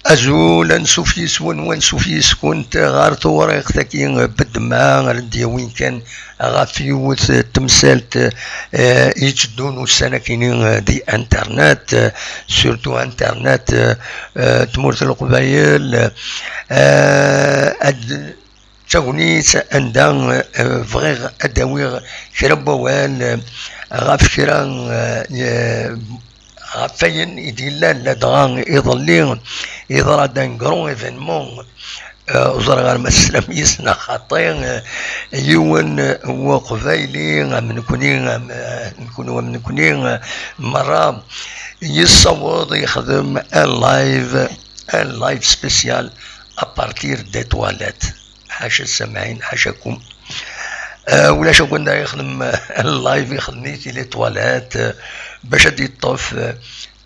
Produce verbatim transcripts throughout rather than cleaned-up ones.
Azul, ansuf yis-wen, wansuf yis-kunt ɣer tewriqt-agi bedma ara d-yawin kan ɣef yiwet n temsalt, eh, itteddun ussan akini, eh, di internet, eh, surtout internet, eh, eh, tmurt n Leqbayel, eh, ad d tagnit anda, eh, bɣiɣ ad d-awiɣ kra n wawal, eh, ɣef kra, eh, eh, ɣef wayen i d-yellan ladɣa iḍelli, yeḍra-d un grand événement. Eh, ur ẓriɣ ara ma teslam yes neɣ xaṭi, eh, yiwen, eh, n uqbayli am nekni, am, eh, nekni, am nekni, eh, merra, yessaweḍ yexdem un live, un live spécial à partir des toilettes. Ḥaca ssamɛin, ḥacakum. Eh, ulac akk anda yexdem, eh, live, yexdem-it di les toilettes, eh, bac ad d-yeṭṭef, eh,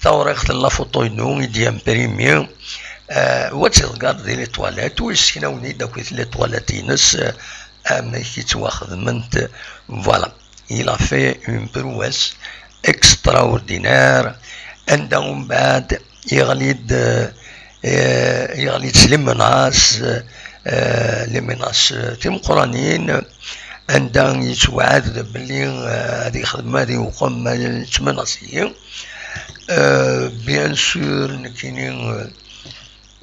tawriqt n la photo-inu i d-yamprimi, eh, u ad tt-iḍegger di les toilettes, u yesseknawen-id akkit les toilettes-ines, eh, amek i ttwaxedment. Voilà. Il a fait une prouesse extraordinaire. Anda umbeɛd yeɣli-d, eh, yeɣli-d s les menaces, eh, les menaces, eh, timeqqranin, anda yettweɛɛed belli, eh, ad yexdem, ad iwqem, ad yettmenaṣi. Eh, bien sûr, nekkini, eh,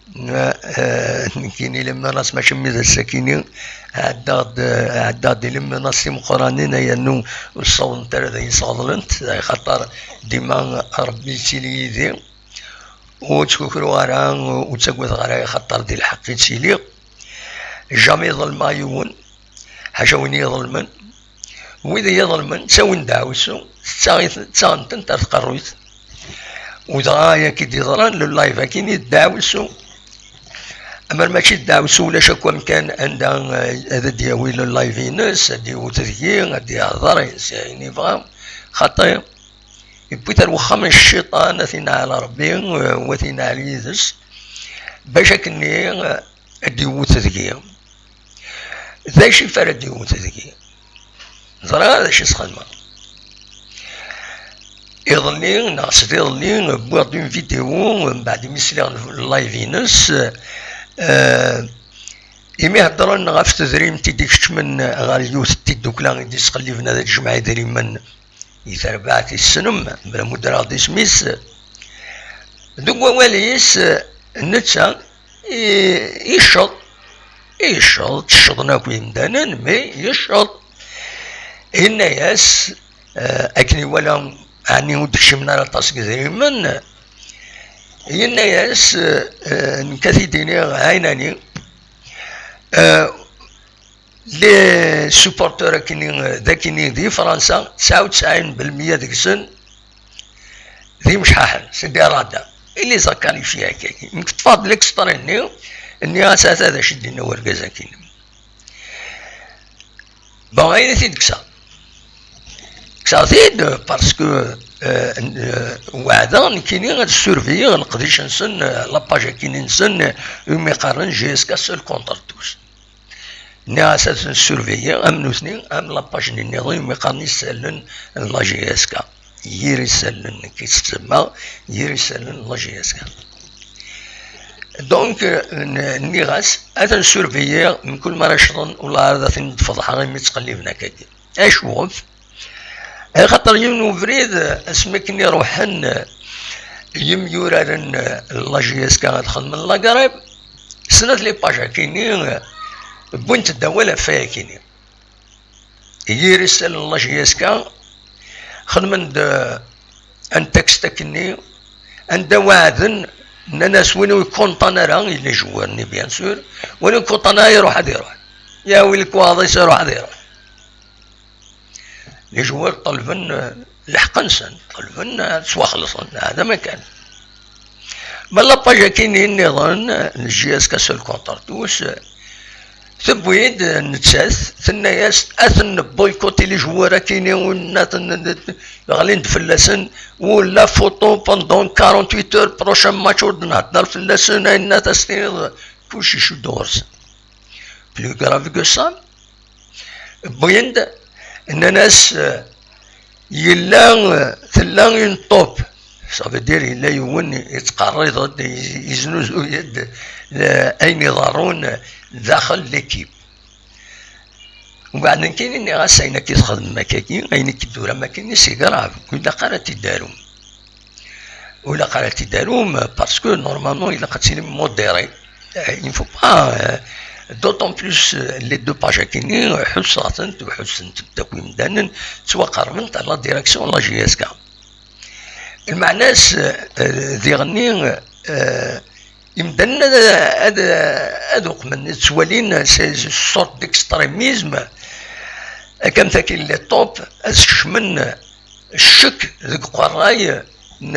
Eh, nekkini les menaces mačči am d ass-akini, ɛeddaɣ-d, ɛeddaɣ-d i les menaces timeqqranin, ay annu ur ssawḍent ara ad iyi-sɣeḍlent, axaṭer dima Ṛebbi yettili yid-i, ur ttkukruɣ ara, ur ttagadeɣ ara, axaṭer di lḥeqq i ttiliɣ. Jamais ḍelmeɣ yiwen, ḥaca win i iḍelmen. Wid i iḍelmen, ttawin ddeɛwessu, tettaɣ-, ttaɣen-tent ar tqerruyt. U dɣa yak i d-yeḍran le live akini d ddeɛwessu. Amer mačči d ddeɛwessu, ulac akk amkan anda, eh, ad d-yawi le live-ines, ad d-iwet deg-i, ad d-ihḍer, yesɛi ayen yebɣa. Xaṭi, yewwi-t ar wexxam n cciṭan, ad t-ineɛl Ṛebbi, eh, u ad t-ineɛl yid-s, bac akkenni, eh, ad d-iwet deg-i. D acu i ara d-iwet deg-i? Ẓriɣ ara d acu i s-xedmeɣ. Iḍelli, neɣ sdiḍelli, wwiɣ-d une vidéo, mbeɛd imi sliɣ live-ines, eh, imi heddren ɣef tedrimt i d-ikeččmen ɣer yiwet n tiddukla i d-isqelliben ad tjemɛ idrimen i terbaɛt, tessnem, bla ma ddreɣ-d isem-is. Deg wawal-is, netta i-, icceḍ, icceḍ, ttecceḍen akk yimdanen, mais yecceḍ. Yenna-yas, eh, akken iwala, ɛni ur d-kcimen ara aṭas n yedrimen, yenna-yas, eh, eh, nekk ad t-id-iniɣ ɛinani, eh, les supporters akini, d akini di Fransa, tesɛa u tesɛin belmiya deg-sen d imecḥaḥen, c'est des radins. I les a qualifiés akkagi. Nekk ṭṭfeɣ-d l'extrait-nni, nniɣ-as ata d acu i d-yenna urgaz akini. Bon, ayen i t-id-kkseɣ. Kkseɣ-t-id parce que, euh, euh, weɛdeɣ nekkini ad surveiller leqdic-nsen, euh, la page akini-nsen, euh, umi qqaren J S K seul contre tous. Nniɣ-as ad ten-surveiller, am nutni, am la page-nni nniḍen, umi qqaren isallen n la J S K. Yir isallen, nekk i tt-semmaɣ, yir isallen n la J S K. Donc, euh, n-, nniɣ-as, ad ten-surveiller, mkul mi ara ccḍen, ula ara d ten-id-feḍḥeɣ imi ttqelliben akkagi. Acuɣef? Axaṭer yiwen ubrid, asmi akken i ruḥen, eh, yimyuraren, eh, n la J S K ad xedmen la grève, snat les pages akini, eh, wwint-d awal ɣef wayakini. Yir isallen n la J S K xedmen-d, eh, un texte akkenni, anda weɛden, nnan-as win ur ikunṭan ara, yella jwar-nni, bien sûr, win ur ikunṭan ara iruḥ ad iruḥ. Yawi lekwaɣeḍ-is iruḥ ad iruḥ. Les joueurs ṭelben, eh, lḥeqq-nsen, ṭelben, eh, ad ttwaxellṣen, hada ma kan. Ma la page akini nniḍen, eh, n J S K seul contre tous, eh, tewwi-d, eh, nettat, tenna-yas, ad ten-neboycotter les joueurs akini, winna ten-, ɣlin-d fell-asen, u la photo pendant quarante-huit heures, prochain match ur d-nhedder fell-asen, ayenna ad as-tiniḍ, kullec icudd ɣur-sen. Plus grave que ça, wwin-d, nnan-as, eh, yella, eh, tella une taupe. Ça veut dire, yella yiwen yettqerriḍ-d, yeznuzuy-d, eh, ayen iḍerrun daxel l'équipe. Umbeɛd nekkini nniɣ-as, ayen akka i txedmem akkagi, ayen i k-id-turam akkagi, c'est grave, ur ilaq ara ad t-id-tarum. Ur ilaq ara ad t-id-tarum, parce que normalement ilaq ad tilim modéré. Eh, il ne faut pas, eh, d'autant plus, eh, les deux pages akkini, ḥusseɣ-tent, ḥussen-tent akk imdanen, ttwaqerrbent à la direction n la J S K. Lmeɛna-s, eh, diɣenni, eh, imdanen ad, ad, ad uqmen, ttwalin, c'est une sorte d'extrémisme, akka am takil les top, ad skecmen ccek deg uqerray n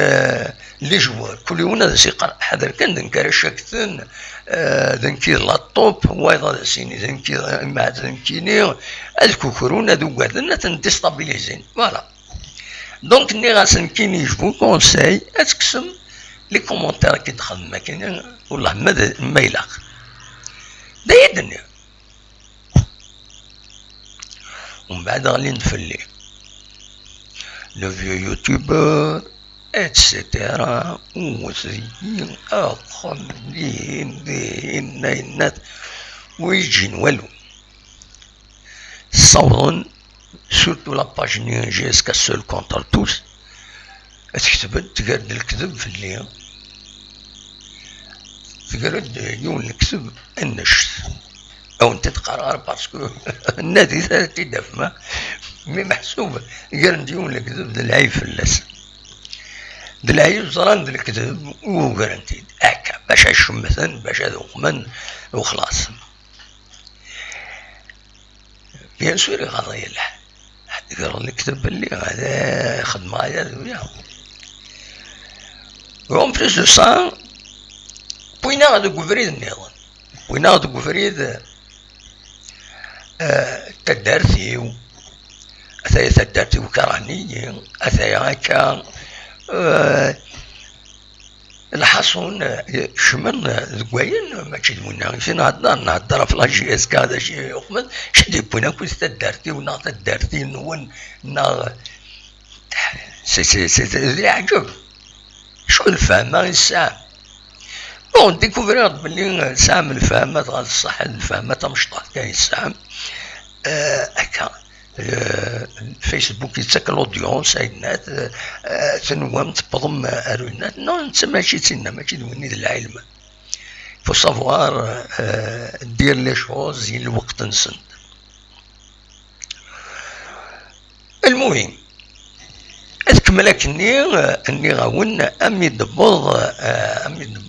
les joueurs. Kul yiwen ad as-iqqar, ḥader kan, d nekk ara cakten, eh, d nekk i d la top, wayeḍ ad as-yini d nekk i d, mbeɛd d nekkini, ad kukrun, ad ugaden, ad ten-déstabilisent. Voilà. Donc, nniɣ-asen, nekkini, je vous conseille ad tekksem les commentaires i d-txedmem akken, wellah ma d, ma ilaq. D aya i d-nniɣ. Umbeɛd ɣlin-d fell-i le vieux youtubeur, et cetera. Wwet-iyi axxam dihin, dihin, ayennat, ur yi-ǧǧin walu. Ssawḍen, surtout la page-nni J S K seul contre tous, ad ketben, tger-d lekdeb fell-i. Tger-d yiwen lekdeb annect. Ad wen-t-id-qqareɣ ara, parce que nadit ara t-id-tafem, ah. Mi meḥsub gren-d yiwen lekdeb d lɛib fell-as. D lɛib, ẓran d lekdeb, ugren-t-id. Akka, bac ad cemmten, bac ad uqmen, u xlaṣ. Bien sûr, iɣaḍ-iyi lḥal. Ḥedd gren lekdeb belli ad xedmeɣ aya d wiyaḍ. Et en plus de ça, wwin-aɣ deg ubrid nniḍen. Wwin-aɣ deg ubrid, eh, taddart-iw. Ataya taddart-iw kerhen-iyi, ataya akka, eh, Lḥaṣun, eh, kecmen, eh, deg wayen, mačči d winna. Kra nhedder, nhedder ɣef la J S K, d acu i yuqmen, acu d-yewwin akk taddart-iw, neɣ taddart-nwen, neɣ, c'est, c'est, c'est, d leɛǧeb. Acu n lfahma i tesɛam? Bon, découvriɣ-d belli, eh, tesɛam lfahma, dɣa d ṣṣeḥ, lfahma tamecṭuḥt kan i tesɛam. Eh, akka. Eh, Facebook yettak l'audience, ayennat, eh, tenwam tewwḍem ar winat. Non, netta mačči d tinna, mačči d win i d lɛilm. Il faut savoir, eh, dire les choses i lweqt-nsent. Lmuhim, ad tkemmel akkenni, eh, nniɣ-awen, am i d-tewweḍ, eh, am i d-,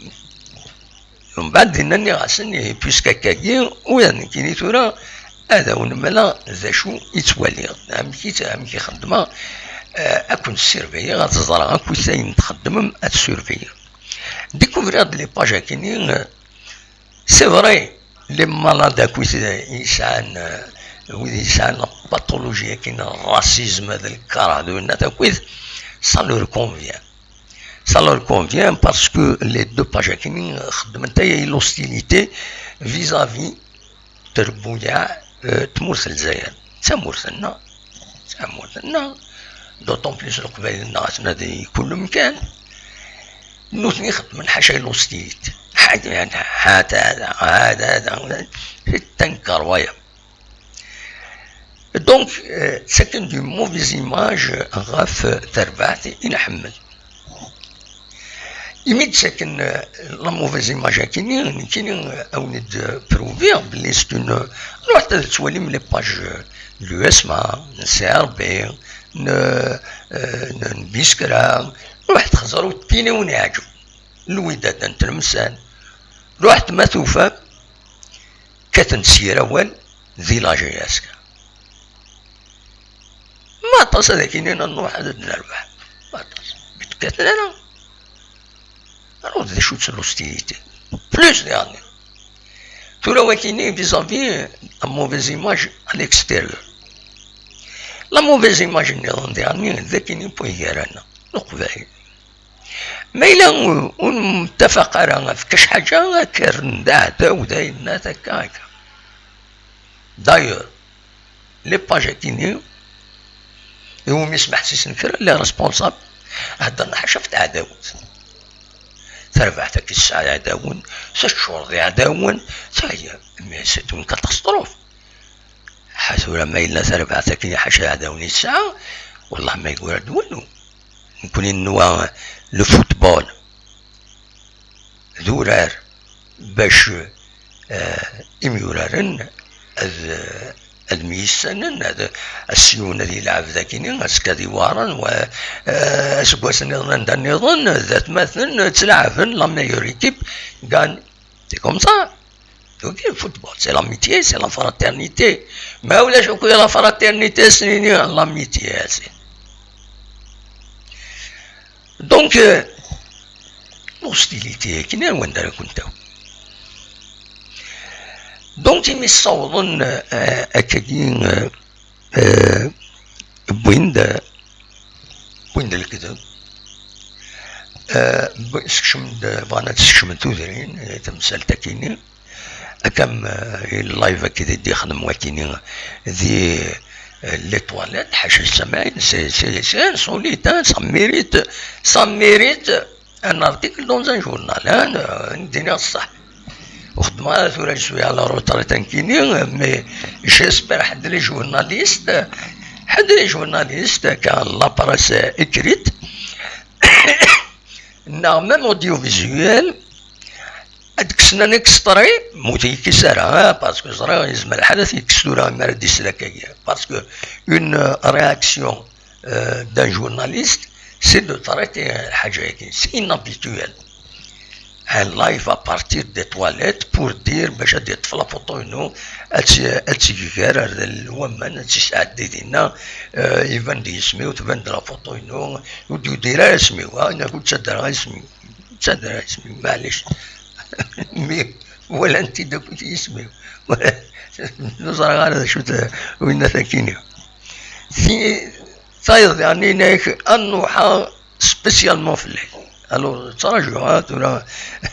Mbeɛd dinna nniɣ-asen, ihi, puisque akkagi, ula d nekkini tura ad awen-mleɣ d acu i ttwaliɣ, amek i tt-, amek i xeddmeɣ, eh, ad ken-surveiller, ad ẓreɣ akk ayen txeddmem, ad surveiller. Découvriɣ-d les pages-akini, eh, c'est vrai, les malades akk i t-, yesɛan, eh, wid yesɛan la pathologie-akini, racisme d lkerh d winnat akk, ça leur convient. Ça leur convient parce que les deux pages-akini xeddment aya i l'hostilité vis-à-vis trebbuyaɛ, eh, tmurt n Lezzayer. D tamurt-nneɣ, d tamurt-nneɣ, d'autant plus Leqbayel-nneɣ atna di kul mkan. Nutni xeddmen ḥaca i l'hostilité. Ḥaca, ḥaca, ḥaca, ḥaca, tankerwaya. Donc, euh, ttaken une mauvaise image ɣef terbaɛt i nḥemmel. Imi d-ttaken, euh, la mauvaise image-akini, nekkini, euh, ad wen-d-prouviɣ belli c'est une, ruḥet ad twalim les pages, euh, de l'U S M A, n C R B, n, euh, n, n Biskra, ruḥet xẓer-, ur d-tini wen-iɛǧeb. Lwidad n Tlemsan. Ruḥet ma tufam, kkaten s yir awal di la J S K. Ma aṭas ad ak-inin ad nruḥ ad d-nerbeḥ. Ma aṭas. Ur d-kkaten ara. Alors, d acu-tt l'hostilité? Plus diɣen. Tura wakini vis-à-vis la mauvaise image à l'extérieur. La mauvaise image nniḍen diɣen d akini n waygar-nneɣ, Leqbayel. Ma yella ur, ur nemtafaq ara ɣef kra ḥaǧa, ad k-rren d aɛdaw, d ayennat, akka, akka. D'ailleurs, les pages-akini, iwumi smeḥsisen kra, les responsables, Heddren ḥaca ɣef teɛdawt. Tarbaɛt-agi tesɛa iɛdawen, teččur d iɛdawen, ça y est, mais c'est une catastrophe. Ḥa tura ma yella tarbaɛt-agi ḥaca iɛdawen i tesɛa, wellah ma yeggra-d wallu. Nekkni nenwa le football d urar bac, eh, imyuraren ad, ad myissanen, ad, asyun ad yelɛeb dagini, azekka ad iwaren, wa, eh, aseggas nniḍen anda nniḍen, d atmaten, ttlaɛben, la meilleure équipe gagne. C'est comme ça. Donc, le football, c'est l'amitié, c'est la fraternité. Ma ulac akk la fraternité, c'est l'amitié, c'est. Donc, euh, l'hostilité, akken ar wanda ara kent-tawi. Donc, imi ssawḍen, euh, akkagi, euh, euh, wwin-d, wwin-d lekdeb. Euh, wwi-, sekcem-d, bɣan ad sekcmen tudrin, euh, tamsalt akini. Akka am, euh, live akid i d-ixdem wakini di, euh, les toilettes, ḥaca ssamaɛin, c'est, c'est, c'est insolite, hein, ça mérite, ça mérite un article dans un journal, hein, euh, d-iniɣ ṣṣeḥ. Ur xeddmeɣ ara tura, je suis à la retraite nekkini, mais j'espère ḥedd les journalistes, ḥedd les journalistes, car la presse écrite, neɣ même audiovisuel, ad kksen un extrait, ma ur t-yekkis ara, hein, parce que ẓriɣ yezmer lḥal ad t-yekkes tura mi ara d-isel akkagi, parce que une, euh, réaction, euh, d'un journaliste, c'est de traiter, euh, lḥaǧa-agi, c'est inhabituel. Un live à partir des toilettes pour dire, bac ad yeṭṭef la photo-inu, ad tt-, ad tt-iger ar waman, ad tt-isɛeddi dinna, euh, iban-d yisem-iw, tban-d la photo-inu, ur d-yudir ara isem-iw, ah, nekk ur ttader ara isem-iw. Ttader isem-iw, maɛlic. Mi walan-t-id akk yisem-iw. Ur ẓriɣ ara d acu-t winna takini. Ti-, tayeḍ, yeɛni, inek ad nruḥ spécialement fell-ak. Alors, ttṛajuɣ, ah, tura,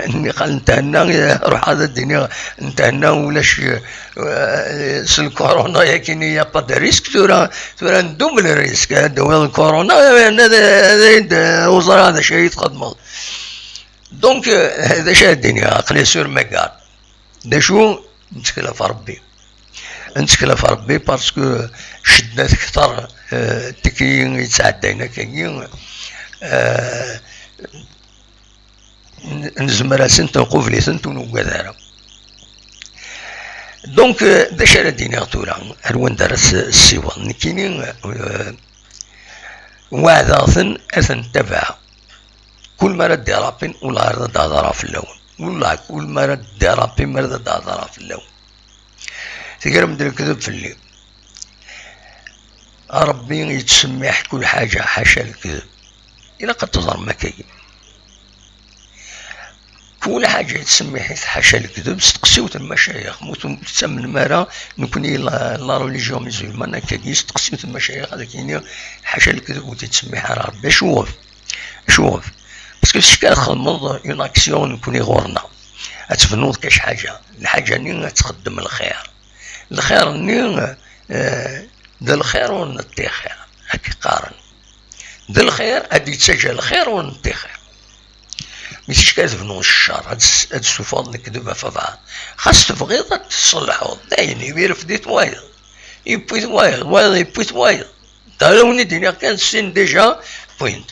niqal ntehenna, ruḥ ad d-iniɣ, ntehenna ulac, euh, s lkorona, yakini, y a pas de risque, tura, tura n double risque, ad d-tawiḍ lkorona, ad, ad, ad, ur ẓriɣ d acu ay txedmeḍ. Donc, euh, d acu ara d-iniɣ, aql-i sur ma garde. D acu? Nettkel ɣef Ṛebbi. Nettkel ɣef Ṛebbi parce que cceddat kter, euh, tikli yettɛeddayen akkagi, euh, n-, nezmer ad sent nqubel-itent, ur nuggad ara. Donc, euh, d acu ara d-iniɣ tura? Ar wanda ara s-, ssiweḍ? Nekkini, euh, weɛdeɣ-ten ad ten-ttabaɛeɣ. Kul mi ara d-irapin, ula ara d-hedreɣ fell-awen. Ula kul mi ara d-irapin, mi ara d-hedreɣ fell-awen. Tegrem-d lekdeb fell-i. Ṛebbi yettsemmiḥ kul ḥaǧa, ḥaca lekdeb. Ilaq ad teẓrem akkagi. Kul ḥaǧa yettsemmiḥ-it ḥaca lekdeb, steqsiwet lmacayex. Ma ur tettamnem ara, nekkni la, la religion musulmane akkagi, steqsiwet lmacayex, ad ak-yini ḥaca lekdeb ur t-yettsemmiḥ ara Ṛebbi. Acuɣef? Acuɣef? Parce que ticki ara txedmeḍ une action nekkni ɣur-neɣ. Ad tebnuḍ kac ḥaǧa. Lḥaǧa-nni ad txeddem lxir. Lxir-nni, eh, d lxir ur neṭṭixir, akka qqaren. D lxir, ad d-yettaǧǧa lxir ur neṭṭixir. Mi ticki ad tebnuḍ ccer, ad s-, ad tessufɣeḍ lekdeb ɣef bɛaḍ. Xas tebɣiḍ ad t-tṣellḥeḍ, dayen, irfed-it wayeḍ. Yewwi-t wayeḍ, wayeḍ yewwi-t wayeḍ. Da ara wen-id-iniɣ kan sin déjà, point.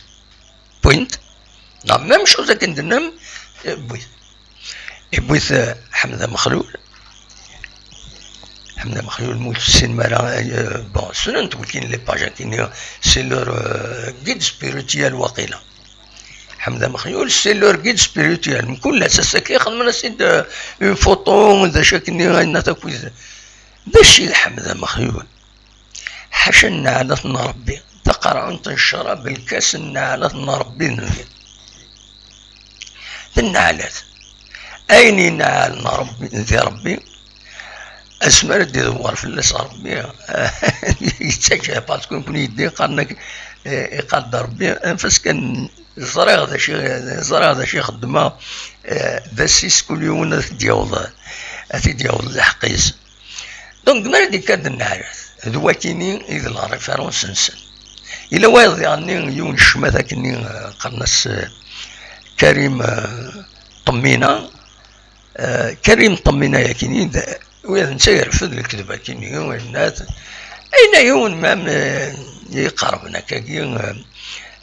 Point. La même chose akken d-tennam, euh, yewwi-t. Yewwi-t, euh, Ḥemda Mexlul. Ḥemda Mexlul, ma ur tessinem ara, euh, bon, ssnen-t wigin les pages akkin, c'est leur, euh, guide spirituel waqila. Ḥemda Mexlul, c'est leur guide spirituel. Mkul ass, ass-agi xedmen-as-id, euh, une photo, d acu akkenni, ayen akk d, d acu i d Ḥemda Mexlul? Ḥaca nneɛlat n Ṛebbi, taqerɛunt n ccrab, lkas n nneɛlat n Ṛebbi d nnger. D nneɛlat. Ayen yenɛalen Ṛebbi, di Ṛebbi, asmi ara d-idewwer fell-as Ṛebbi, yettaǧǧa, parce que nekkni yeddi yeqqaren-ak, eh, iqal-d Ṛebbi, anef-as kan, ẓriɣ d acu, ẓriɣ d acu i xeddmeɣ, eh, d assis kul yiwen ad t-id-yaweḍ, ad t-id-yaweḍ lḥeqq-is. Donc, mi ara d-ikka d nneɛlat, d wakini i d la référence-nsen. Yella wayeḍ diɣenni yiwen n ccmat akkenni, eh, qqaren-as, eh, Karim, eh, Ṭemmina. Eh, Karim Ṭemmina yakini d, wa d netta yerfed lekdeb akini, yenna-t, yenna yiwen mam, eh, iqerben akkagi, eh,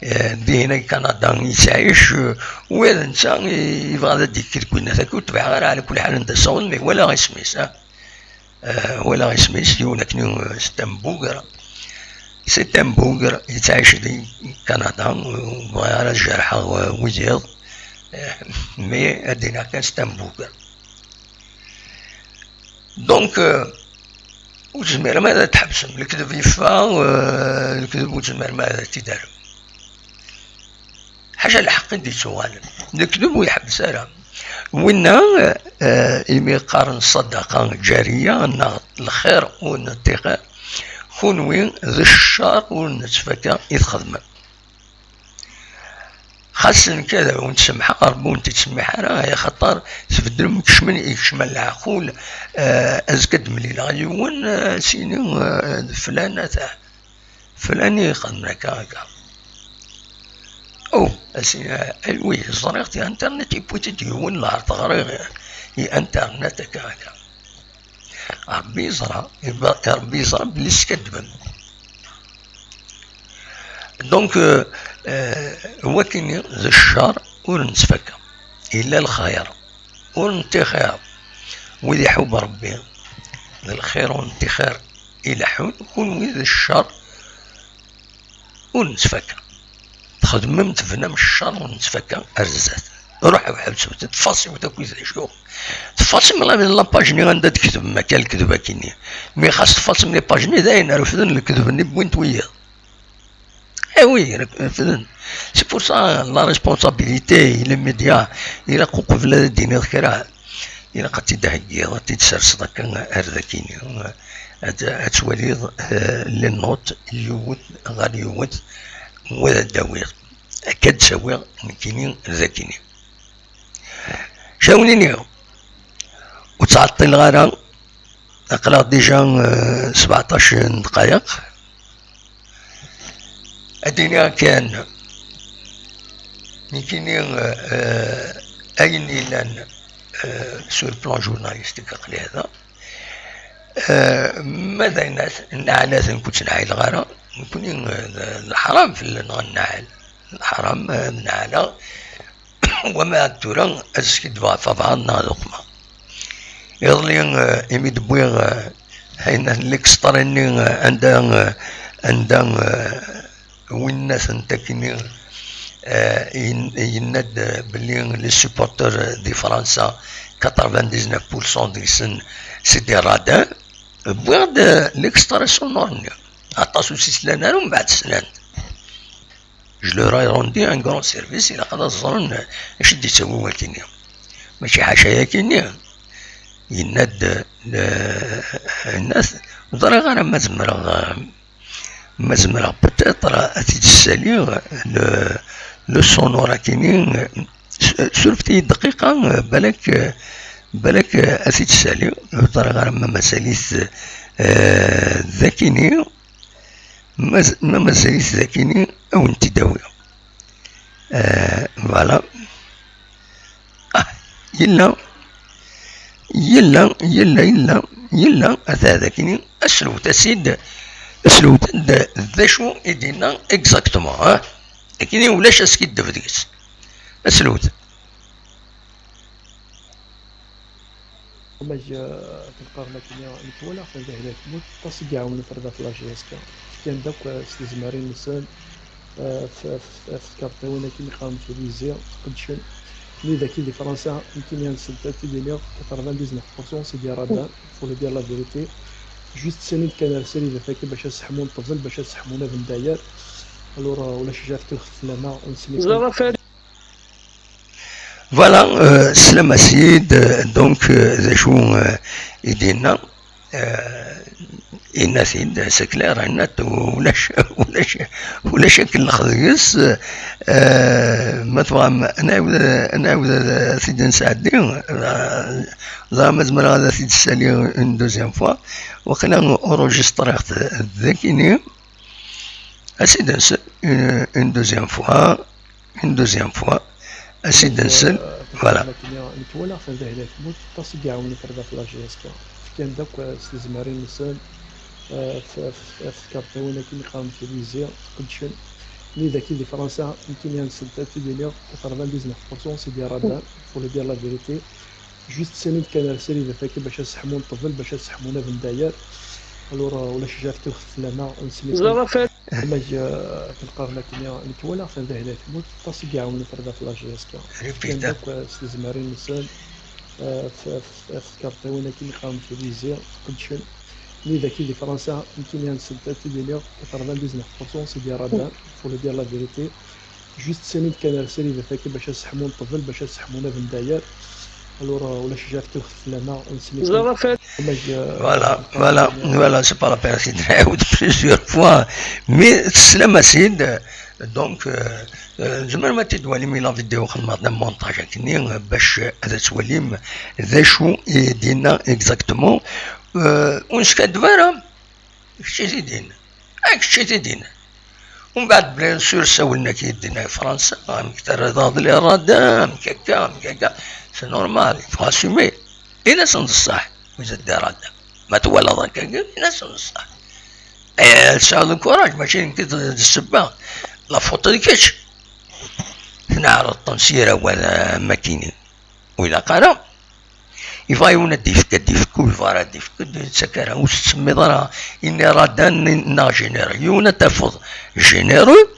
eh, dihin ay Kanada yettɛic, eh, wa d netta i-, yebɣa ad d-yekkir deg winnat akk, ur tebɛeɣ ara ɛla kulli ḥal anda ssawen, mais walaɣ isem-is, ah. Eh, walaɣ isem-is, yiwen akken, eh, c'est un bougre. C'est un bougre, yettɛic di Kanada, ur bɣiɣ ara ad jerḥeɣ, eh, wiyiḍ. Eh, mais ad d-iniɣ kan c'est un bougre. Donc, eh, ur tezmirem ara ad tḥebsem. Lekdeb yeffeɣ, eh, lekdeb ur tezmirem ara ad t-id-terrem. Ḥaca lḥeqq i d-yettuɣalen. Lekdeb ur iḥebbes ara. Winna, eh, imi qqaren ṣṣadaqa ǧariya neɣ lxir ur nettixir, kunwi d ccer ur nettfaka i txedmem. Xas nekk ad wen-tsemḥeɣ, Ṛebbi ur wen-t-ittsemmiḥ ara, axaṭer tbeddlem, kecmen, ikecmen leɛqul, eh, azekka ad d-mlileɣ yiwen, eh, ad s-yini, eh, d flan ata. Flan i ixedmen akka, akka. Oh, a si-, a, a, oui, ẓriɣ-t, internet yewwi-t-id yiwen, lɛerḍ ɣriɣ i internet akka, akka. Ṛebbi yeẓra, Ṛebbi yeẓra belli teskaddbem. Donc, euh, euh, wakini d ccer ur nettfaka. Yella lxir ur nettixir. Wid iḥubb Ṛebbi, d lxir ur nettixir ileḥḥun, kunwi d ccer ur nettfaka. Txedmem, tebnam ccer ur nettfaka ar zdat. Ruḥ, ḥebsem, tfasim akk d acu. Tfasim la, la page-nni anda d-tketbem akka lekdeb akini. Mi xas tfasim les pages-nni, d ayen refden lekdeb-nni wwin-t wiyiḍ. Eh oui, refden. C'est pour ça la responsabilité, les médias, ilaq uqbel ad d-tiniḍ kra, ilaq ad t-id-theggiḍ, ad t-id-serseḍ akka ar dakini. Ad, ad twaliḍ, eh, les notes, yiwet ɣer yiwet, wa ad d-awiḍ. Akka d-ttawiɣ nekkini d akini. Cawnini, ur ttɛeṭṭileɣ ara, aql-aɣ déjà, eh, sebɛeṭṭac n ddqayeq. Ad d-iniɣ kan, nekkini, eh, eh, ayen yellan, eh, sur le plan journalistique aql-i hada. Eh, ma d ayen nneɛlat, nekk ur ttneɛɛileɣ ara. Nekkni, eh, d, d leḥram fell-aneɣ ad nneɛɛel. Leḥram, eh, ad nneɛɛleɣ. Wama d tura, ad skiddbeɣ ɣef abaɛḍ neɣ d uqma. Iḍelli, eh, imi d-wwiɣ, eh, ayen n l'extrait-nni, eh, anda, eh, anda, eh, winna-tent akkenni, eh, yen-, yenna-d, eh, belli les supporters di Fransa, quatre-vingt-dix-neuf pour cent deg-sen c'est des radins. Wwiɣ-d, eh, l'extrait sonore-nni. Aṭas ur s-islan ara, umbeɛd slan-t. Je leur ai rendu un grand service, ilaq ad ẓren acu d-yettawi wakini. Mačči ḥaca yakini, yenna-d, eh, yenna-t, ur ẓriɣ ara ma zemreɣ, eh, ma zemreɣ peut-être ad t-id-ssaliɣ, le, le sonore akini, s-, surfet-iyi dqiqa, balak, balak ad t-id-ssaliɣ, ur ẓriɣ ara ma mazal-it, eh, d akini. Ma z-, ma mazal-it d akini, ad wen-t-id-awiɣ. Eh, voilà. Ah, yella, yella, yella, yella, yella, ata d akini, aslewt-as-id, aslewt-d d acu i d-yenna exactement, ah? Akini ulac askiddeb deg-s. Aslewt. Ama, eh, akken qqaren akkenni, nekk walaɣ-ten d ahil tmurt, aṭas i iɛawnen tarbaɛt n la J S K. Fkan-d akk, eh, s tezmarin-nsen, eh, f-, f-, f tkerṭiwin akken i qqaren s uwizi, qeddcen. Nid akkin di Fransa, nekkini ad nsent ad t-id-iniɣ, quatre-vingt-dix-neuf pour cent c'est des radins, faut le dire la vérité. Juste srid kan ar srid afakken bac ad seḥmun ṭṭbel, bac ad seḥmun abendayer. Alors, eh, ulac jaɛ tkelxet fell-aneɣ, ur nesli. Voilà, euh, sslam-as-id, euh, donc, euh, d acu, euh, i d-yenna, euh, yenna-t-id, c'est clair, yenna-t ulac, ulac, ulac akellex deg-s, euh, ma tebɣam, ad nɛiwed, ad nɛiwed ad t-id-nesɛeddi, euh, ẓriɣ ma zemreɣ ad t-id-ssaliɣ une deuxième fois, waqila enregistriɣ-t dagini. Acide une, une deuxième fois, une deuxième fois, acide. Voilà. Nekk walaɣ-ten d ahil tmurt, aṭas i iɛawnen tarbaɛt la G S K. Fkan-d akk s tezmarin-nsen, ɣef tkerṭiwin akken iqqaren tilizi, qedcen. Nid-agi di Fransa, nekkini ad nsent ad tt-id-iniɣ, quatre-vingt-dix-neuf pour cent c'est des radins, faut le dire la vérité. Juste sinin kan ar srid faki bac ad seḥmun ṭṭbel, bac ad seḥmun abendayer. Alors, ulac jaf tilxet fell-aneɣ, nesli. Ama telqarn akkenni, nekk walaɣ-ten d ahil tmurt, aṭas i iɛawnen tarbaɛt la G S K. Fkan-d akk s tezmarin-nsen, ɣef tkerṭiwin akken iqqaren tilizi, qedcen. Nid-agi di Fransa, nekkini ad nsent ad tt-id-iniɣ, quatre-vingt-dix-neuf pour cent c'est des radins, faut le dire la vérité. Juste sinin kan ar srid faki bac ad seḥmun ṭṭbel, bac ad seḥmun abendayer. Alors, ulac jaf tilxet fell-aneɣ, nesli. Voilà, voilà, voilà, c'est pas la peine d'être plusieurs fois. Mais cela m'a donc, euh, euh, زعما ما تدوالي من la vidéo خدمة d'un montage كني باش هذا تواليم ذا شو يدينا exactement. Euh, ونسكت فارا كشي زيدين. Kečč i t-id-yennan. Umbeɛd, bien sûr, sawlen-ak-id dinna Fransa, amek terriḍ-aɣ d les radins, amek akka, amek akka. C'est normal, il faut assumer. Ini-asen d ṣṣeḥ, vous êtes des radins. Ma twalaḍ akka, ini-asen d ṣṣeḥ. Eh, tesɛiḍ lkuṛaj, mačči nekk d d ssebba. La faute d kečč. Tneɛreḍ-ten s yir awal, am akkin-i. Ur ilaq ara. Yebɣa yiwen ad d-ifk, ad d-ifk, ur yebɣa ara ad d-ifk, ur d-yettak ara, ur s-tsemmiḍ ara. Ini radin neɣ généreux. Yiwen ad tafeḍ généreux,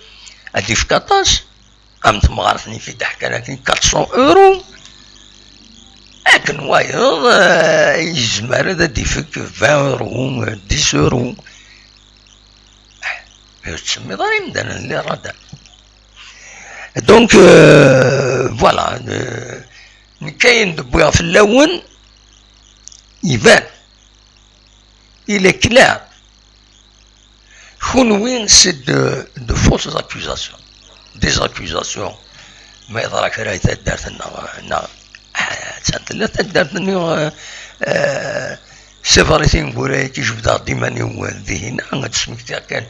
ad d-ifk aṭas, am temɣart-nni i d-ḥkan akken, quatre cents euros. Akken wayeḍ, eh, yezmer ad d-ifk vingt euros, dix euros. Ur tsemmiḍ ara imdanen, les radins. Donc, euh, voilà, euh, nekk ayen d-wwiɣ fell-awen, iban, il est clair. Kunwi, c'est de, de fausses accusations, des accusations. Ma yeḍra kra i taddart-nneɣ, neɣ, ah, attan tella taddart-nni, euh, euh, c'est vrai, tineggura-agi jebdeɣ-d iman-iw dihin, ad d-smektiɣ kan,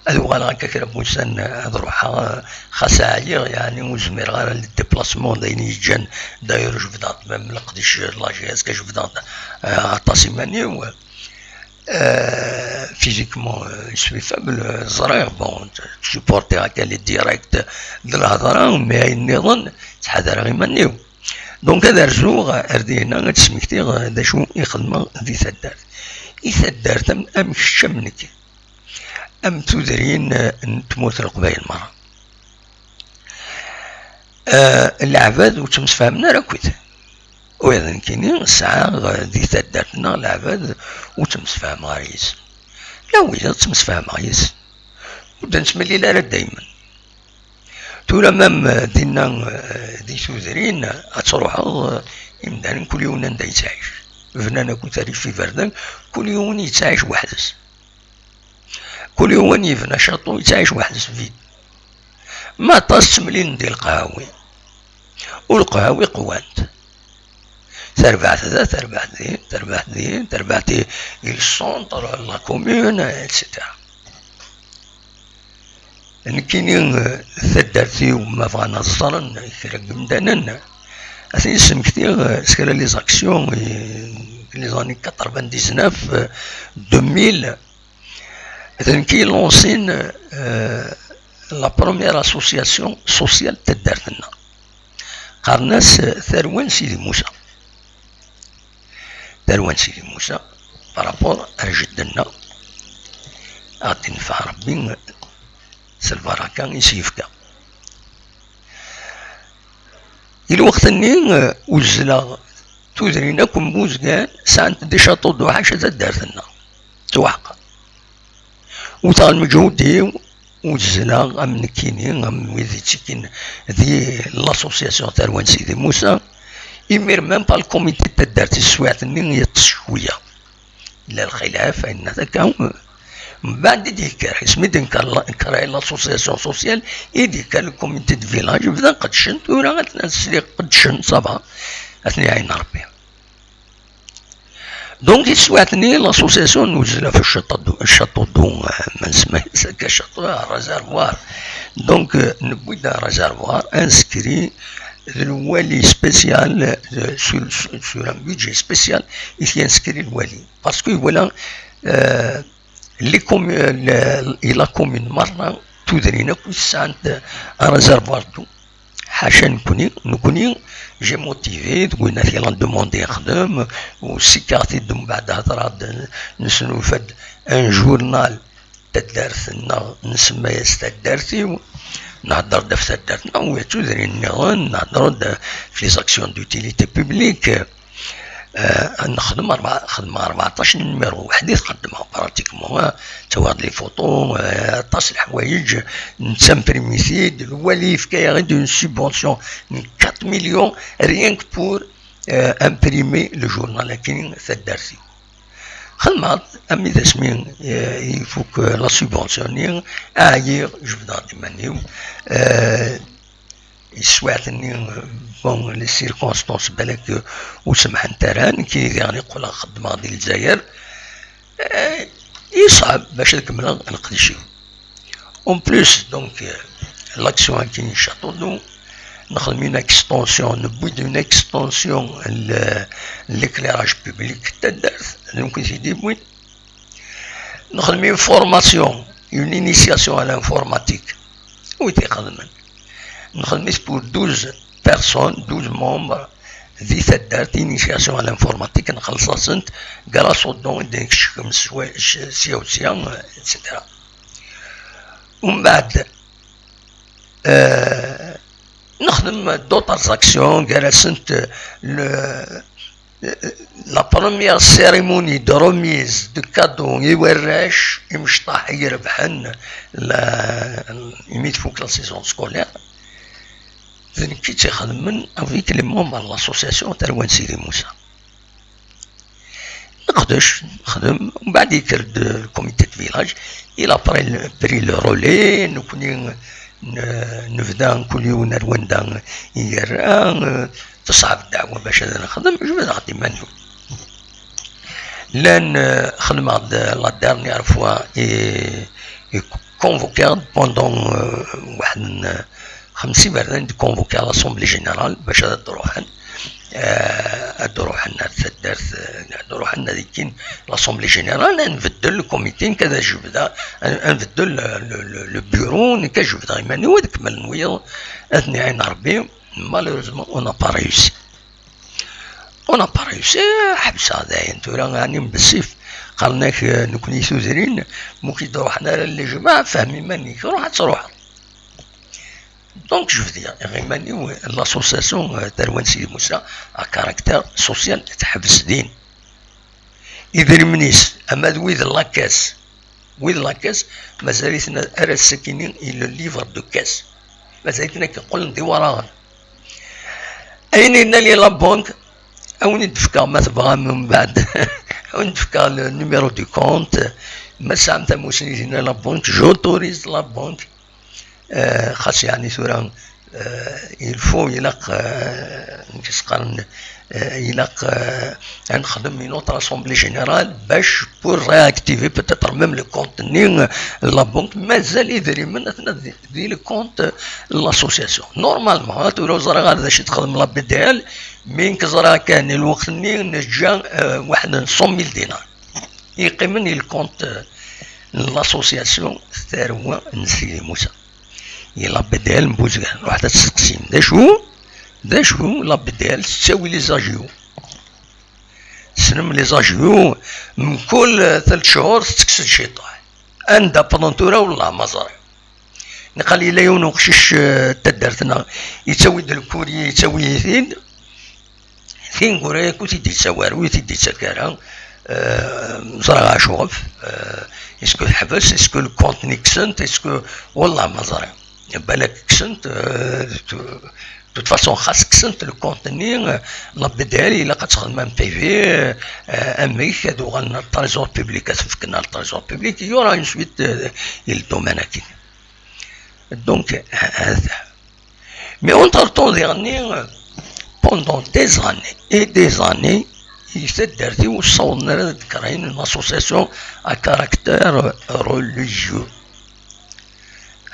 ad uɣaleɣ akka kra n wussan ad ruḥeɣ, xas ɛyiɣ, yeɛni ur zmireɣ ara le déplacement, d ayen i yi-ǧǧan. D'ailleurs, jebdeɣ-d même leqdic, la G S K, jebdeɣ-d, euh, aṭas iman-iw. Euh, physiquement, euh, je suis faible, euh, ẓriɣ, bon, supporter akka les directs d lhedra, mais ayen nniḍen, ttḥadareɣ iman-iw. Donc, ad rzuɣ ar dihna, ad d-smektiɣ, euh, d acu i xedmeɣ di taddart. I taddart am, am kečč, am nekk, am tudrin, euh, n tmurt n Leqbayel merra. Euh, leɛbad ur ttemsefhamen ara akkit. Ula d nekkini sɛiɣ, euh, di taddart-nneɣ leɛbad ur ttemsefhameɣ ara yis-sen. La wiyaḍ ttemsefhameɣ yis-sen. Ur d-nettemlil ara daymen. Tura même, euh, dinna, euh, di tudrin, ad truḥeḍ, euh, imdanen kul yiwen anda yettɛic. Bnan akk tarif iberdan, kul yiwen yettɛic weḥd-s. Kul yiwen yebna château, yettɛic weḥd-s vide. Ma aṭas ttemlilen di leqhawi. U leqhawi qwant. Tarbaɛt da, tarbaɛt din, tarbaɛt din, tarbaɛt i, i le centre, la commune, et cetera. Nekkini, eh, taddart-iw, ma bɣan ad ẓren kra n yimdanen, ad ten-id-smektiɣ, eh, s kra les actions, eh, les années quatre-vingt-dix-neuf, eh, deux mille, d nekk i lansin, eh, la première association sociale n taddart-nneɣ. Qqaren-as, eh, Tarwa n Sidi Musa. Tarwa n Sidi Musa, par rapport ar jeddi-nneɣ, ad ɣ-d-infeɛ Rebbi s lbaraka i s-yefka. I lweqt-nni, eh, uzzleɣ tudrin akk n Buzgan, sɛant des châteaux d uḥaca taddart-nneɣ. Ttwaḥqer. Wteɣ lmeǧhud-iw, uzzleɣ am nekkini, am wid yettekkin di l'association Tarwa n Sidi Musa. Imir même pas le comité n taddart, i teswiɛt-nni yeṭṭes cwiya. Yella lxilaf, ayen akka. Mbeɛd i d-yekker, asmi d-yenker la, créer l'association sociale, i d-yekker le comité de village, bdan qeddcen, tura atnan sliɣ qeddcen, ça va, ad ten-iɛin Rebbi. Donc, il souhaite l'association nous la fait château d'eau, château d'eau, euh, c'est un château, un réservoir. Donc, euh, nous un réservoir inscrit le wali spécial, euh, sur, sur, un budget spécial, il y a inscrit le wali. Parce que voilà, euh, les communes, la commune Marna, tout de suite, un réservoir d'eau. حاشا نكوني نكوني j'ai motivé دوينا في la demande يخدم وسيكارتي من بعد هضره نسنو فد un journal تدارت لنا نسمى ياس تدارتي نهضر دا في تدارتنا ويتودري نيغن نهضر دا في les actions d'utilité publique. آه نخدم أربعة خدمة أربعطاش numéro وحدي تقدمها pratiquement. آه، تواض les photos. آه، طاس الحوايج نتسامبريميتي الوالي يفكا غير une subvention من quatre millions rien que pour آه imprimer le journal لكن تدارتي خدمت أمي داسمي آه، يفوك la subvention ني أعيغ جبد غادي مانيو. آه، يسوعتني bon les circonstances بالك وسمحنت راه كي يعني يقول خدمة غادي للجزائر. آه، يصعب باش نكمل القديشي. En plus donc آه، l'action كي نشاطو نخدم une extension نبوي une extension l'éclairage public تدارت donc سيدي بوين نخدم une formation une initiation à l'informatique ويتي خدمن نخدم pour douze personnes douze membres ذي تدارت initiation à l'informatique نخلص سنت grâce au don ديك شكم سيا وسيا et cetera. ومن بعد آه نخدم d'autres actions قرسنت le la première cérémonie de remise de cadeaux يورش يمشطح يربحن لا يميت فوق la saison scolaire. ذن كي تخدمن avec les membres de l'association تروان سيدي موسى نقدش نخدم ومن بعد يكرد le comité de village. Il a pris le relais نكوني نبدا نكوني ونروان دا يقرا تصعب الدعوة باش هذا نخدم جبد غادي مانيو لان خدمة la dernière fois et convoqué pendant واحد خمسين برنامج convoqué à l'assemblée générale باش هذا تروحن آه، هادو روحنا تدارت هادو روحنا ديكين l'assemblée générale نبدل le comité كذا جبدا نبدل le bureau نكا جبدا يماني ودك ما نويض اثني عين ربي. Malheureusement on n'a pas réussi. On n'a pas réussi. حبسة داين تورا يعني بالسيف قالناك نكوني سوزرين ممكن تروحنا للجماعة فهمي مانيك روح تروح. Donc, je veux dire, l'association Darwan Sidi Moussa a caractère social, تحبس دين. إذا منيس أما ذوي ذا لاكاس ويد لاكاس مازاليتنا أرى السكينين إلى le livre de caisse مازاليتنا كنقول ندي وراغن أين إن لي la banque أو ندفكا ما تبغى من بعد أو ندفكا le numéro du compte ما سامتا موسني la banque j'autorise la banque آه، خاص يعني ثورة آه، il faut يلاق آه، نكسقرن آه، يلاق آه، نخدم une autre assemblée générale باش pour réactiver peut-être même le compte ني la banque مازال يدري من اثناء دي le compte l'association normalement ثورة وزرا غير ذا شي تخدم la B D L mais نكزرا كان الوقت ني نجا آه، واحد cent mille دينار يقيمن le compte l'association ثروة نسيدي موسى. يلا بدال مبوزقان روح تسقسيم دا شو دا شو لا بدال تساوي les agios سنم les agios من كل ثلاث شهور تكسد شي طاح عندها بلونتورا والله ما زرع نقال إلا يون وقشيش تدرتنا يتساوي د الكوري يتساوي يثيد ثينغورا كو تيدي تساوار وي تيدي تساكارا زرا شوف اسكو تحبس اسكو الكونت نيكسنت اسكو والله ما زرا بالك كسنت de toute façon خاص كسنت الكونت ني لا بدال الا كتخدم ان بي في اميك هادو غن التريزور بيبليك كتفكنا التريزور بيبليك يورا اون سويت الدومين اكيد donc هذا Mais entre-temps, dernier, pendant des années et des années, i taddart-iw ur ssawḍen ara ad d-kreyen une association à caractère religieux.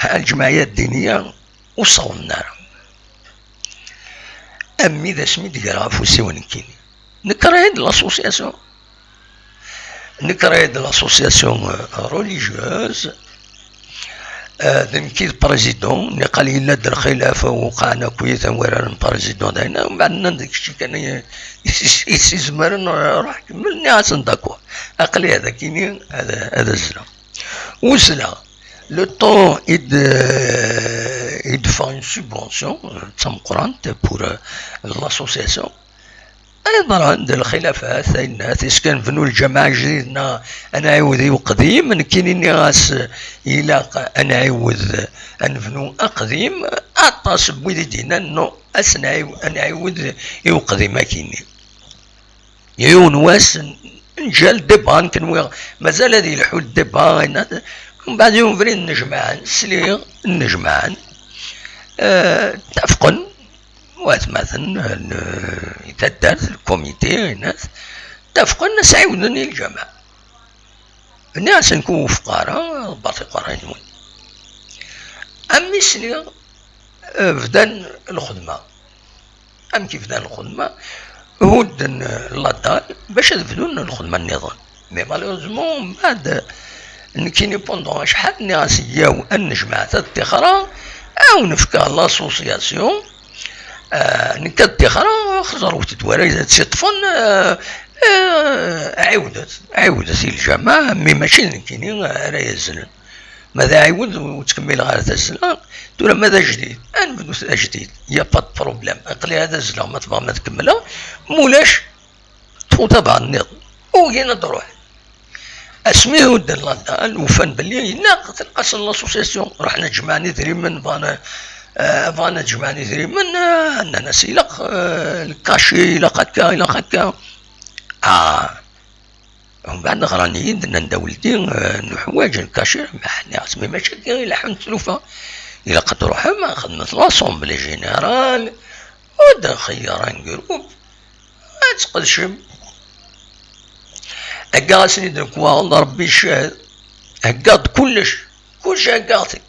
Ha, lǧemɛiyya ddiniya ur ssawḍen ara. Ammi d asmi d-greɣ afus-iw nekkini. Nekreɣ-d l'association. Nekreɣ-d l'association, euh, religieuse. Euh, d nekk i d président. Niqal yella-d lxilaf, wqeɛen akk yitan wuraren président d ayen. Mbeɛd nnan-d kečči kan i, i, i s-izemren, euh, ruḥ kemmel. Nniɣ-asen d'accord. Aql-i ad akini ad, ad azzleɣ. Uzzleɣ. Le temps i d, i d-ffeɣ une subvention, euh, d tameqqrant pour, euh, l'association. Ay ḍran-d lxilafat, ay nnat, est-ce que nebnu lǧameɛ ajdid neɣ ad nɛiwed i uqdim? Nekkini nniɣ-as ilaq ad nɛiwed ad nebnu aqdim. Aṭas n wid i d-yennan non, ad s-nɛiw-, ad nɛiwed i uqdim akini. Yiwen wass n-, nǧa le débat, nekk nwiɣ mazal ad yelḥu le débat, yenna-t. Mbeɛd yiwen ubrid nnejmaɛen, sliɣ nnejmaɛen. Eh, ttafqen watmaten, eh, n, i taddart, le comité, yenna-t, ttafqen ad s-ɛiwden i lǧameɛ. Nniɣ-asen nekk ur wufqeɣ ara, ḍebbret iqerray-nwen. Ammi sliɣ, eh, bdan lxedma. Amek i bdan lxedma? Hudden, eh, la dalle bac ad bdun lxedma nniḍen. Mais malheureusement, mbeɛd, eh, nekkini pendant acḥal nniɣ-as yyaw ad nejmeɛ ta ttixra, ad wen-fkeɣ l'association, eh, nekk ad ttixra, xẓer-wet-d wara ad tt-iṭṭfen, eh, eh, ɛiwdet, ɛiwdet i lǧameɛ, mais mačči d nekkini ara yazzlen. Ma d aɛiwed ur ttkemmileɣ ara tazzla, tura ma d ajdid, ad nebdut d ajdid, y a pas de problème. Aql-i ad azzleɣ ma tebɣam ad kemmleɣ, ma ulac, ṭṭfu tabaɣ nniḍen. Ugin ad d-ruḥen. Asmi hudden la dalle, ufan belli ilaq telqasen l'association. Ruḥen ad jemɛen idrimen, bɣan, eh, bɣan ad jemɛen idrimen, eh, nnan-as ilaq, eh, le cachet, ilaq akka, ilaq akka. Ah. Mbeɛd ɣran-iyi-d, nnan-d a weldi, eh, nuḥwaǧ le cachet. Ma nniɣ-as, mais mačči akka i leḥḥun tlufa. Ilaq ad truḥem ad xedmet l'assemblée générale, ad nxeyyer un groupe, ad tqedcem. Heggaɣ-asen-id lekwaɣeḍ, Rebbi yeched, heggaɣ-d kullec, kullec heggaɣ-t-id.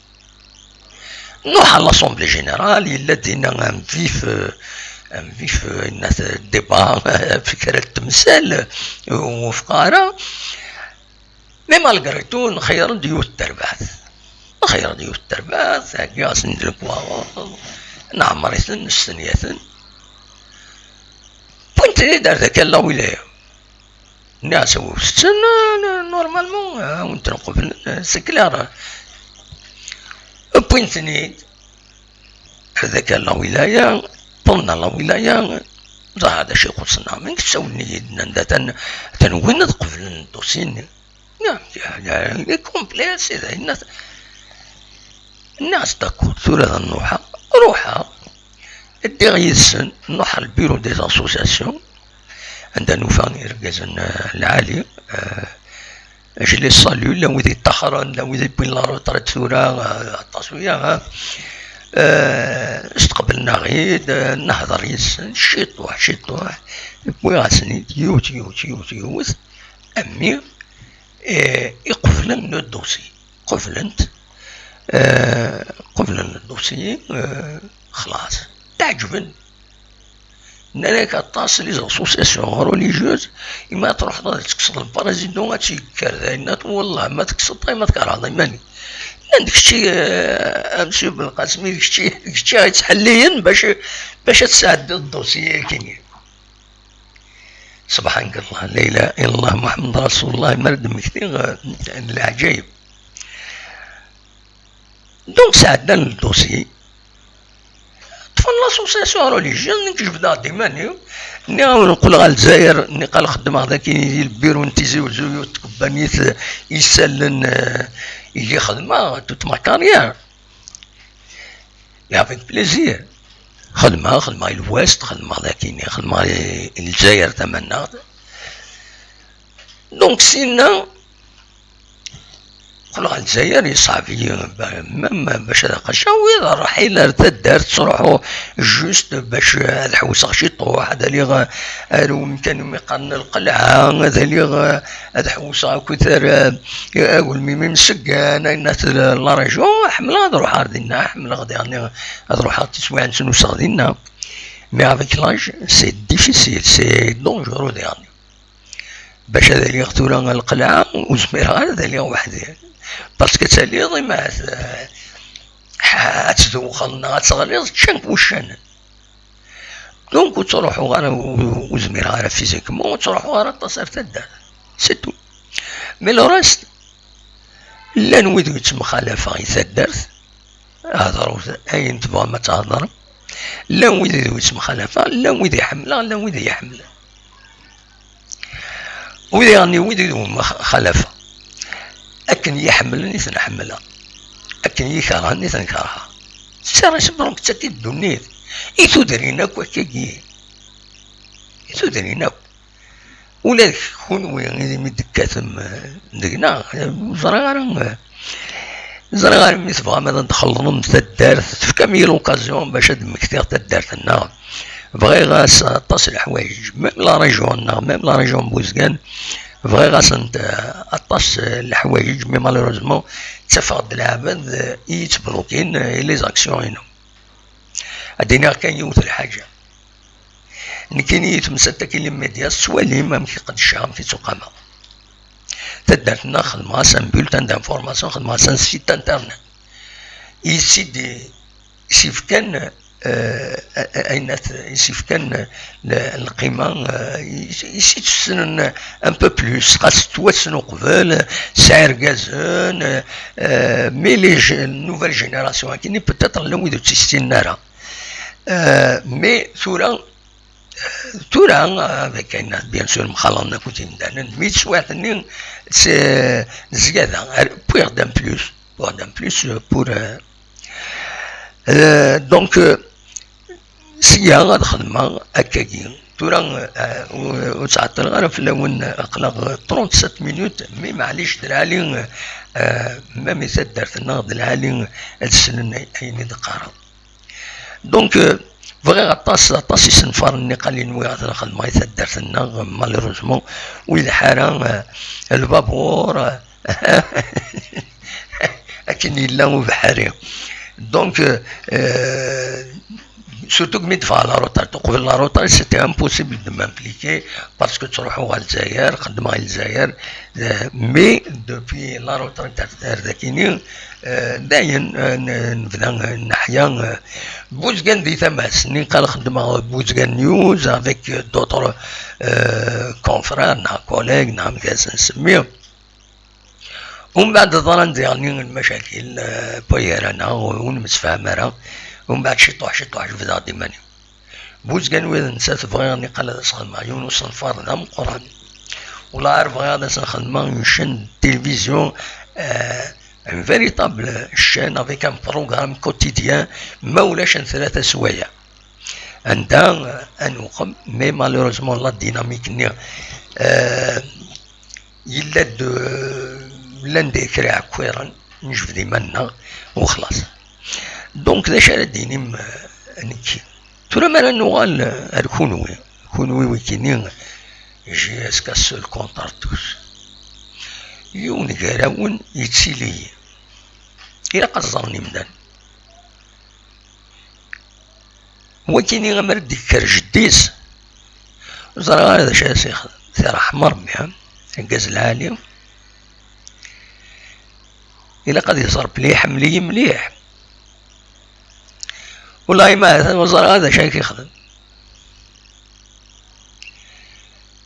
Nruḥ à l'Assemblée Générale, yella dinna un vif, euh, un vif, euh, yenna-t, débat, fi kra n temsal, ur wufqeɣ ara. Mais malgré tout, nxeyyer-d yiwet n terbaɛt. Nxeyyer-d yiwet n terbaɛt, heggaɣ-asen-d lekwaɣeḍ, neɛmer-iten, nestenya-ten. Wwin-ten-id ar daki la wilaya. Nniɣ-as, a wi itetten, euh, normalement, euh, ad wen-ten-qeblen, euh, c'est clair. Wwin-ten-id. Ar daki la wilaya, wwḍen la wilaya, ẓer d acu ixuṣṣen, amek ssawlen-iyi-d, nnan-d atan, atan wwin ad qeblen ddusi-nni. Nniɣ, ya, ya, il est complet, c'est, yenna-t. Nniɣ-as, d'accord, tura ad nruḥeɣ. Ruḥeɣ. Ddiɣ yid-sen, nruḥ ɣer le bureau des associations, anda nufa irgazen, eh, lɛali, eh, je les salue, llan wid yeṭṭaxren, llan wid yewwin la retraite tura, eh, aṭas uya, eh, eh, steqblen-aɣ-id, eh, nehder yid-sen, ciṭuḥ, ciṭuḥ, wwiɣ-asen-id, yiwet, yiwet, yiwet, yiwet, ammi, eh, i qeblen le dossier. Qeblen-t, eh, qeblen le dossier, eh, xlaṣ. Ɛeǧben. Nnan-ak aṭas les associations religieuses, imi ad truḥeḍ ad tekkseḍ le président ad tt-yekker, d ayen ad, wallah ma tekkseḍ ay ma tkerheḍ iman-ik. Nnan-d kečči, eh, a Monsieur Belqasem, d kečči, d kečči ay yettḥelliyen bac, bac ad tesɛeddiḍ dossier-agi-nni. Subḥanak Allah, la ilaha illallah, Muḥemmed Rasulullah, mi ara d-mmektiɣ, eh, d leɛǧayeb. Donc, sɛeddan le dossier. Ṭṭfen l'association religieuse, nekk jebdeɣ-d iman-iw. Nniɣ-awen, qqleɣ ɣer Lezzayer, niqal xeddmeɣ daki di lbiru n Tizi Uzzu, yiwet n tkebbanit, eh, isallen, eh, i xedmeɣ toute ma carrière. Et avec plaisir. Xedmeɣ, xedmeɣ i l'Ouest, xedmeɣ daki, xedmeɣ i, i Lezzayer tamaneɣt. Donc, sinna, Qqleɣ ɣer Lezzayer, yeṣɛeb-iyi, ba-, même bac ad aqac, awi-d ṛṛeḥil ar taddart, ttruḥuɣ juste bac ad ḥewseɣ ciṭuḥ, ad aliɣ ar wemkan umi qqaren lqelɛa, ad aliɣ, ad ḥewseɣ akkit ar, eh, agelmim imseggan, ayen at la région. Ḥemmleɣ ad ruḥeɣ ar dinna, ḥemmleɣ diɣen ad ruḥeɣ tiswiɛin ttnuseɣ dinna. Mais avec l'âge, c'est difficile, c'est dangereux diɣen. Bac ad aliɣ tura ɣer lqelɛa, ur zmireɣ ara ad aliɣ weḥd-i. Parce que ad taliḍ, ima ad, ad tdewxeḍ neɣ ad teɣliḍ, ččan-k wuccanen. Donc ur ttruḥuɣ ara, ur, ur zmireɣ ara physiquement, ur ttruḥuɣ ara aṭas ar taddart. C'est tout. Mais le reste, llan wid ur yettemxalafeɣ i taddart, hedṛet ayen tebɣam ad thedṛem. Llan wid ur yettemxalafeɣ, llan wid i ḥemmleɣ, llan wid i yi-ḥemmlen. Wid iɣenni, wid i d-umxalafa. Akken iyi-ḥemmlen i ten-ḥemmleɣ. Akken iyi-kerhen i ten-kerheɣ. C'est réciproque, d tagi i d ddunit. I tudrin akk akkagi. I tudrin akk. Ula d kunwi, imi d-tekkatem, eh, deg-neɣ, eh, ur ẓriɣ ara, eh, ẓriɣ ara mi tebɣam ad d-txelḍem taddart, tefkam-iyi l'occasion bac ad d-mmektiɣ taddart-nneɣ. Bɣiɣ-as aṭas n leḥwayeǧ, même la région-nneɣ, même la région n Buzgan, bɣiɣ-asent, eh, aṭas n leḥwayeǧ, mais malheureusement ttafeɣ-d lɛebd, eh, i yettblokin, eh, les actions-inu. Ad d-iniɣ kan yiwet lḥaǧa. Nekkini, temsalt-agi, les médias, tettwalim amek i qeddceɣ, amek i ttuqameɣ. Taddart-nneɣ xedmeɣ-as un bulletin d'information, xedmeɣ-as un site internet. Yessid isifkan, eh, a-, a-, aynat isifkan, eh, l-, lqima, eh, is-, isifsenen un peu plus, xas ttwassen uqbel, sɛa irgazen, eh, eh, mais les je-, nouvelle génération, akini peut-être llan wid ur tt-issinen ara. Euh, mais tura, tura, avec ayen, bien sûr, mxalaḍen akked yimdanen, mi teswiɛt-nni s-, zzyada, wwiɣ-d un plus, wwiɣ-d un plus pour, euh, euh, donc, euh, sya ad xedmeɣ akkagi. Tura, euh, ur, ur ttɛeṭṭileɣ ara fell-awen, aql-aɣ trente-sept minutes, mais maɛlic, d lɛali, euh, même i taddart-nneɣ, d lɛali ad slen ay-, ayen i d-qqareɣ. Donc, euh, bɣiɣ aṭas, aṭas isenfaren niqal i nwiɣ ad ten-xedmeɣ i taddart-nneɣ, malheureusement, ur yelḥa ara, euh, lbabur, euh, akken yella ubeḥri. Donc, euh, euh, surtout que mi d-ffɣeɣ la retraite, uqbel la retraite, c'était impossible de m'impliquer parce que ttruḥuɣ ɣer Lezzayer, xeddmeɣ i Lezzayer, euh, mais depuis la retraite ar, ar dakini, euh, dayen, euh, n-, nebda, euh, neḥya, euh, Buzgan di tama-s, niqal xeddmeɣ Buzgan News avec, euh, d'autres, euh, confrères, neɣ collègues, neɣ amek ara s-nsemmi. Umbeɛd ḍran diɣen lmacakil, euh, pas gar-aneɣ, ur, ur nemsefham ara. Umbeɛd ciṭuḥ, ciṭuḥ, jebdeɣ-d iman-iw. Buzgan wid nettat bɣiɣ niqal ad as-xedmeɣ yiwen usenfar d ameqqran. Wala ar bɣiɣ ad as-xedmeɣ une chaîne de télévision, euh, une véritable chaîne avec un programme quotidien, ma ulac n tlata swayeɛ. Anda, euh, ad nuqem, mais malheureusement la dynamique-nni, euh, yella-d, euh, llan-d kra iɛekkiren, nejbed iman-nneɣ, u xlaṣ. Donc, d acu ara d-tinim, euh, nekki? Tura mi ara nuɣal, euh, ar kunwi, kunwi wikini, j'ai jusqu'à seul contre tous. Yiwen gar-awen yettili-yi. Ilaq ad ẓren imdanen. Wakini, amar d-ikker jeddi-s, ur ẓriɣ ara d acu ara s-ixdem. Tirḥem Rebbi, ha? Argaz lɛali. Ilaq ad iẓer belli iḥemmel-iyi mliḥ. Walahi ma atan ur ẓriɣ ara d acu ara k-ixdem.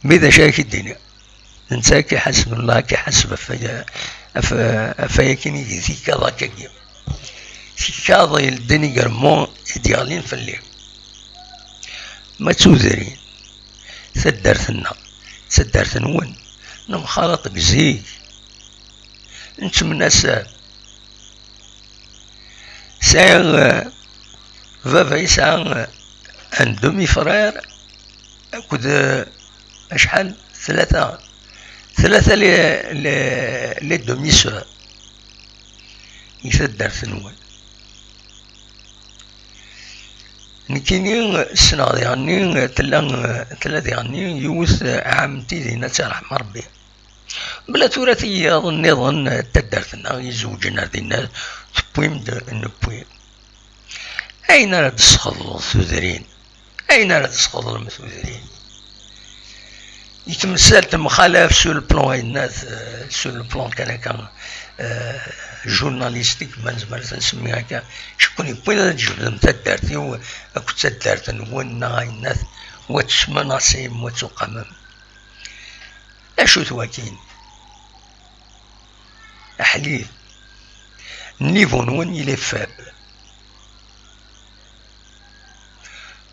Mi d acu ara k-id-iniɣ? D netta ara k-iḥasben, Allah ara k-iḥaseb ɣef waya, ɣef, ɣef waya kan i tikkaḍ akkagi. Tikkaḍ yeldin igermu i d-yeɣlin fell-i. Ma d tudrin, taddart-nneɣ, d taddart-nwen, nemxalaṭ deg zik. Nettemnasab. Sɛiɣ, eh, baba yesɛa, eh, un demi-frère akked, eh, acḥal? Tlata, tlata les, les, les demi-sœurs. i taddart-nwen. Nekkini ssneɣ diɣenni tella, tella diɣenni yiwet ɛemmti dinna, ad tt-yerḥem Rebbi. Bla tura tiyaḍ nniḍen n taddart-nneɣ izewǧen ar dinna, tewwim-d, newwi. Ayen ara d-tesxeḍleḍ tudrin, ayen ara d-tesxeḍlem tudrin. Yettemsal temxalaf sur le plan ayennat, euh, sur le plan kan akka, euh, journalistique, ma nezmer ad t-nsemmi akka. Cekkun yewwin ad tjebdem taddart-iw akked taddart-nwen neɣ ayennat, wa tesmenasim, wa tuqamem. Acu-t wakin? Aḥlil. Niveau-nwen il est faible.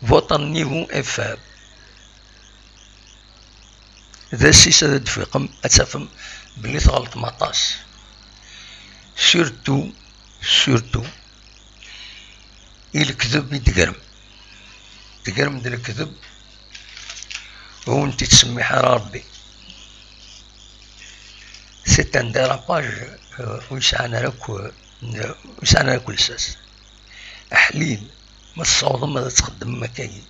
Votre niveau est faible. D assis ad d-tfiqem, ad tafem belli tɣelṭem aṭas. Surtout, surtout, i lekdeb i d-tegrem. Tegrem-d lekdeb, ur wen-t-ittsemmiḥ ara Rebbi. C'est un dérapage, euh, ur yesɛan ara akk, euh, ur yesɛan ara akk lsas. Aḥlil, ma tessawḍem ad txeddmem akkagi,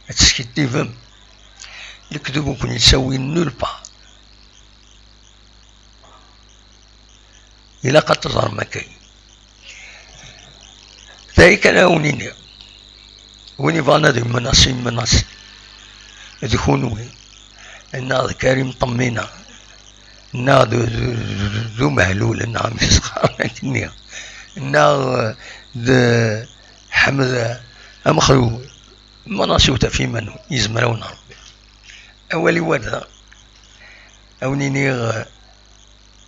ad teskiddibem, lekdeb ur ken-yettawi nulle part. Ilaq ad teẓrem akkagi. D aya kan ara wen-iniɣ. Win yebɣan ad yemnas, yemnas d kunwi, neɣ d Karim Ṭemmina, neɣ d, d, d, d Umehlul, neɣ amek s-qqaren akkenni, neɣ d Ḥmed Amexlul. Menas iwet ɣef iman-nwen, yezmer-awen Rebbi. Awal-iw ar da, ad wen-iniɣ,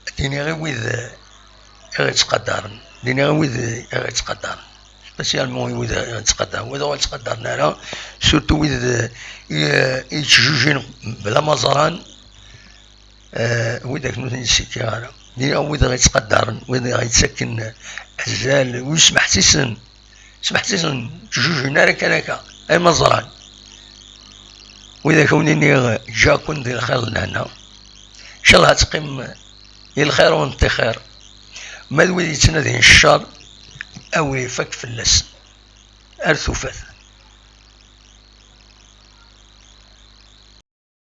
ad iniɣ i wid i ɣ-ittqadaren, d iniɣ i wid i ɣ-ittqadaren, spécialement i wid i ɣ-ittqadaren, wid ur ɣ-ittqadaren ara, surtout wid i, i yettjujin bla ma ẓran, eh, wid akken ur ten-id-ssikkiɣ ara. D iniɣ wid i ɣ-ittqadaren, wid i ɣ-ittakken azal, wid smeḥsisen, smeḥsisen, ttjujin ara kan akka, ay ma ẓran. Widak ur wen-iniɣ ǧǧa-ken di lxir d lehna. Ncallah ad teqqim i lxir u n ṭixir. Ma d wid yettnadin ccer, awer ifak fell-asen. Ar tufat.